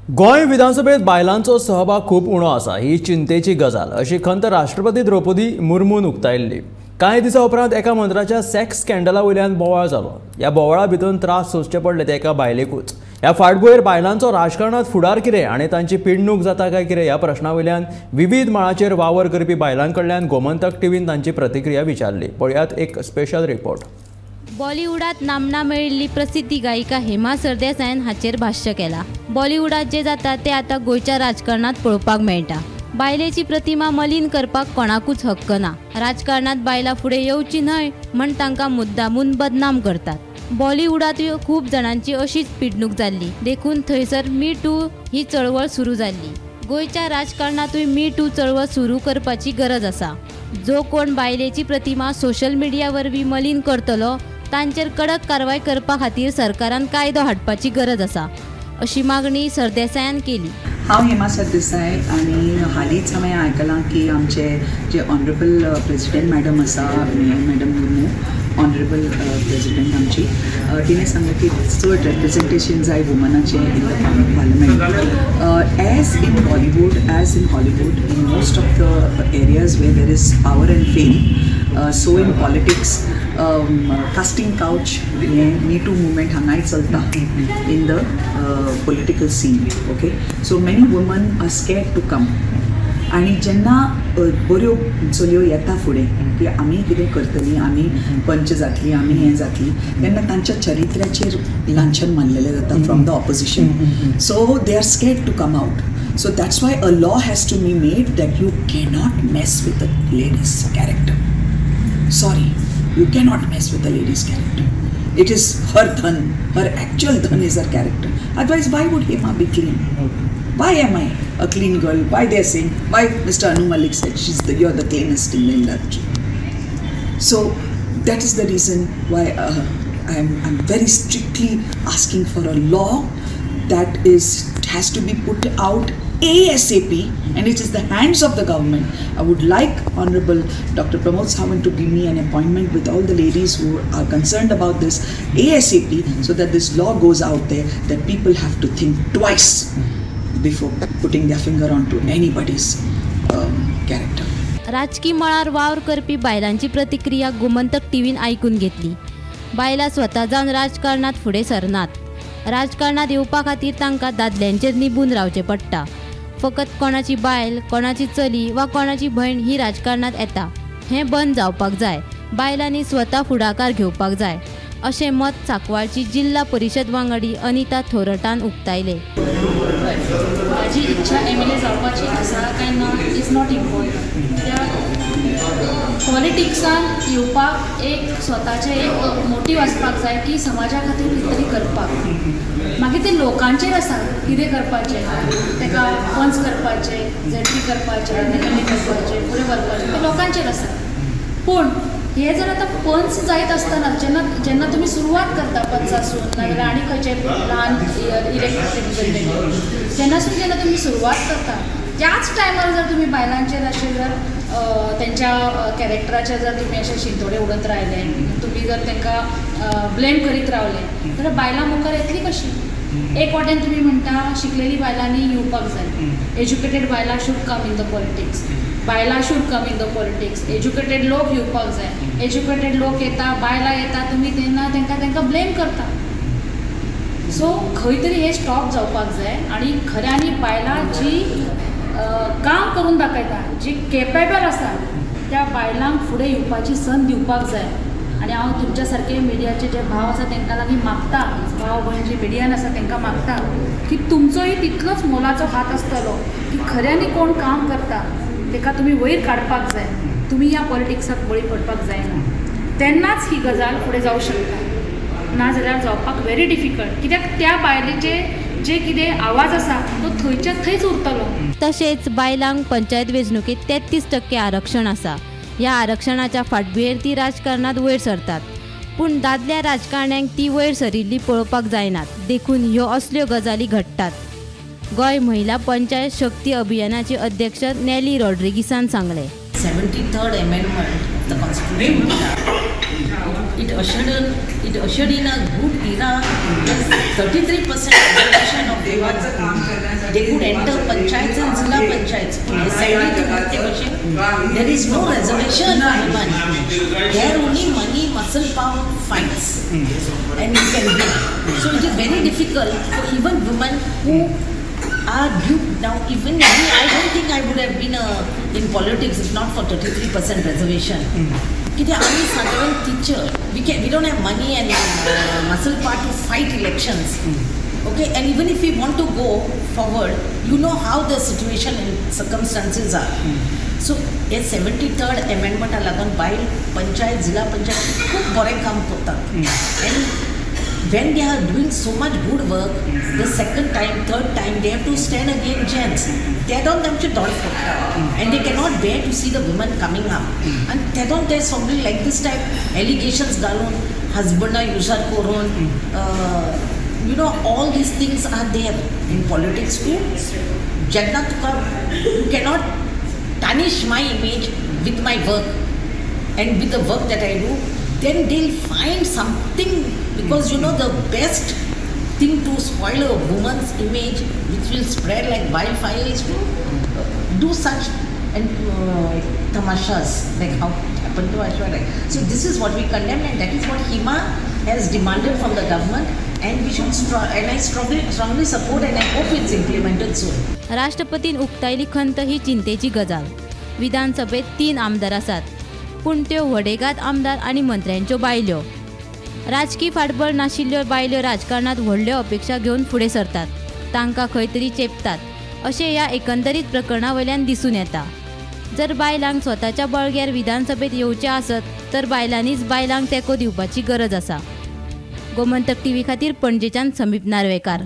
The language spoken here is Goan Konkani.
गोंय विधानसभेत बायलांचो सहभाग खूब उणो आसा ही चिंतेची गजाल अशी खंत राष्ट्रपती द्रौपदी मुर्मून उक्तायल्ली। कांय दिसां उपरांत एका मंत्र्याच्या सेक्स स्कॅन्डला वयल्यान बोवाळ जालो। ह्या बोवाळा भितर त्रास सोंसचे पडले ते एका बायलेकूच। ह्या फाटभुंयेर बायलांचो राजकारणांत फुडार कितें आनी तांची पिडणूक जाता काय कितें ह्या प्रश्ना वयल्यान विविध मळाचेर वावर करपी बायलां कडल्यान गोमंतक टीव्हीन तांची प्रतिक्रिया विचारली। पळयात एक स्पेशल रिपोर्ट। बॉलिवूडात नामना मेळिल्ली प्रसिद्धी गायिका हेमा सरदेसायान हाचेर भाष्य केला। बॉलिवूडात जे जाता ते आतां गोंयच्या राजकारणांत पळोवपाक मेळटा। बायलेची प्रतिमा मलीन करपाक कोणाकूच हक्क ना। राजकारणांत बायलां फुडें येवची न्हय म्हण तांकां मुद्दामून बदनाम करतात। बॉलिवूडांतूय खूब जाणांची अशीच पिडणूक जाल्ली, देखून थंयसर मी टू ही चळवळ सुरू जाल्ली। गोंयच्या राजकारणांतूय मी टू चळवळ सुरू करपाची गरज आसा। जो कोण बायलेची प्रतिमा सोशल मिडिया वरवीं मलीन करतलो तांचेर कडक कारवाय करपा खातीर सरकारान कायदो हाडपाची गरज आसा अशी मागणी सरदेसायान केली। हांव हेमा सरदेसाय आनी हालींच हांवें आयकलां की आमचे जे ऑनरेबल प्रेजिडेंट मॅडम आसा, मॅडम मुर्मू ऑनरेबल प्रेजिडेंट आमची, तिणें सांगलें की चड रेप्रेजेंटेशन जाय वुमनाचें in the parliament. As in Bollywood, as in Hollywood, in most of the areas where there is power and fame, so in politics casting couch हें मी टू मुवमेंट हांगाय चलता in the political scene. Okay, so many women are scared to come. आनी जेन्ना बऱ्यो चलयो येता फुडें की आमी कितें करतलीं, आमी पंच जातलीं, आमी हें जातलीं, तेन्ना तांच्या चरित्र्याचेर लांछन मारलेलें जाता from the opposition. So they are scared to come out. So that's why a law has to be made that you cannot mess with a ladies character. Sorry, you cannot mess with a lady's character. It is her dhan, her actual dhan is her character. Otherwise, why would Hema be clean? Why am I a clean girl? Why they are saying, why Mr. Anu Malik said she's the, you're the cleanest in the industry. So that is the reason why I'm very strictly asking for a law that is has to be put out ASAP, and it is the hands of the government. I would like Honorable Dr. Pramod Sawant to give me an appointment with all the ladies who are concerned about this ASAP, so that this law goes out there, that people have to think twice before putting their finger onto anybody's character. राजकी मळार वावर करपी बायलांची प्रतिक्रिया गोमंतक टीव्हीन आयकून घेतली। बायलां स्वता जावन राजकारणांत फुडें सरनात। राजकारणांत येवपा खातीर तांकां दादल्यांचेर निबून रावचें पडटा। फकत कोणाची बायल, कोणाची चली वा कोणाची भयण ही राजकारणांत येता हें बंद जावपाक जाय। बायलांनी स्वता फुडाकार घेवपाक जाय अशें मत सांकवाळची जिल्हा परिशद वांगडी अनिता थोरटान उक्तायलें। म्हाजी इच्छा एम.एल.ए. जावपाची आसा काय ना is not important. कित्याक पॉलिटिक्सान येवपाक एक स्वताचें एक मोटीव आसपाक जाय की समाजा खातीर कितें तरी करपाक. मागीर तें लोकांचेर आसा कितें करपाचें, ताका पंच करपाचें, झेडपी करपाचें, एम.एल.ए. करपाचें, फुडें व्हरपाचें, तें लोकांचेर आसा. पूण हे जर आतां पंच जायत आसतना जेन्ना जेन्ना तुमी सुरवात करता पंचासून नाजाल्यार आनी खंयचे ल्हान इलेक्टेड रिप्रेझेंटेटीव तेन्नासून जेन्ना तुमी सुरवात करता त्याच टायमार जर तुमी बायलांचेर अशें जर तेंच्या कॅरेक्टराचेर जर तुमी अशें शिंतोडे उडत रावले, तुमी जर तांकां ब्लेम करीत रावले जाल्यार बायलां मुखार येतली कशी? एक वाटेन तुमी म्हणटा शिकलेली बायलांनी येवपाक जाय, एज्युकेटेड बायलां should come in the politics, बायलां should come in the politics, educated लोक येवपाक जाय. एज्युकेटेड लोक येता, बायलां येता, तुमी तेन्ना तांकां तांकां ब्लेम करता. सो खंय तरी हें स्टॉप जावपाक जाय आनी खऱ्यांनी बायलां जी काम करून दाखयता, जी केपेबल आसा त्या बायलांक फुडें येवपाची संद दिवपाक जाय. आनी हांव तुमच्या सारके मिडियाचे जे भाव आसा तांकां लागीं मागता, भाव भयण जे मिडियान आसा तांकां मागता की तुमचोय तितलोच मोलाचो हात आसतलो की खऱ्यांनी कोण काम करता ताका तुमी वयर काडपाक जाय. तुमी ह्या पॉलिटिक्साक बळी पडपाक जायना, तेन्नाच ही गजाल फुडें जावं शकता, नाजाल्यार जावपाक व्हेरी डिफिकल्ट. कित्याक त्या बायलेचे जे कितें आवाज आसा तो थंयच्या थंयच उरतलो. तशेंच बायलांक पंचायत वेंचणुकेंत 33% आरक्षण आसा. ह्या आरक्षणाच्या फाटभुंयेर ती राजकारणांत वयर सरतात, पूण दादल्या राजकारण्यांक ती वयर सरिल्ली पळोवपाक जायनात, देखून ह्यो असल्यो गजाली घडटात. गोंय महिला पंचायत शक्ती अभियानाची अध्यक्ष नेली रॉड्रिगीसान सांगलें, 73rd amendment of the constitution It ushered in a good era. 33% reservation of women. They could enter panchayats and zilla panchayats. There is no reservation for women. There only money, muscle power fights, and you can win. So it is very difficult for even women who are duped now. Even me, I don't think I would have been in politics if not for 33% reservation. कित्याक आमी सादारण teacher, we don't have money and muscle power to fight elections. Okay, and even if we want to go forward, you know how the situation and circumstances are. So hey 73rd amendment लागून बायल पंचायत, जिला पंचायत खूब बरें काम करतात. And when they are doing so much good work, the second time, third time, they have to stand against gents. तेदोन तांचे दोळे फोडटा and they cannot bear to see the women coming up. आनी तेदोन ते सगळे लायक this type allegations घालून, हजबंडा युजार करून, you know, all these things are there in politics too. जेन्ना तुका, you cannot tarnish my image with my work and with the work that I do, then they'll find something, because you know the best thing to spoil a woman's image, which will spread like wildfire, is to do such and tamashas like how it happened to Aishwarya. So this is what we condemn, and that is what Hema has demanded from the government, and we should and I strongly support, and I hope it's implemented soon. राष्ट्रपतीन उक्तायली खंत ही चिंतेची गजाल. विधानसभेत 3 आमदार आसात, पूण त्यो व्हडेगात आमदार आनी मंत्र्यांच्यो बायल्यो. राजकी फाटबळ नाशिल्ल्यो बायल्यो राजकारणांत व्हडल्यो अपेक्षा घेवन फुडें सरतात, तांकां खंय तरी चेपतात अशें ह्या एकंदरीत प्रकरणा वयल्यान दिसून येता. जर बायलांक स्वताच्या बळग्यार विधानसभेत येवचें आसत तर बायलांनीच बायलांक तेंको दिवपाची गरज आसा. गोमंतक टीव्ही खातीर पणजेच्यान समीप नार्वेकार.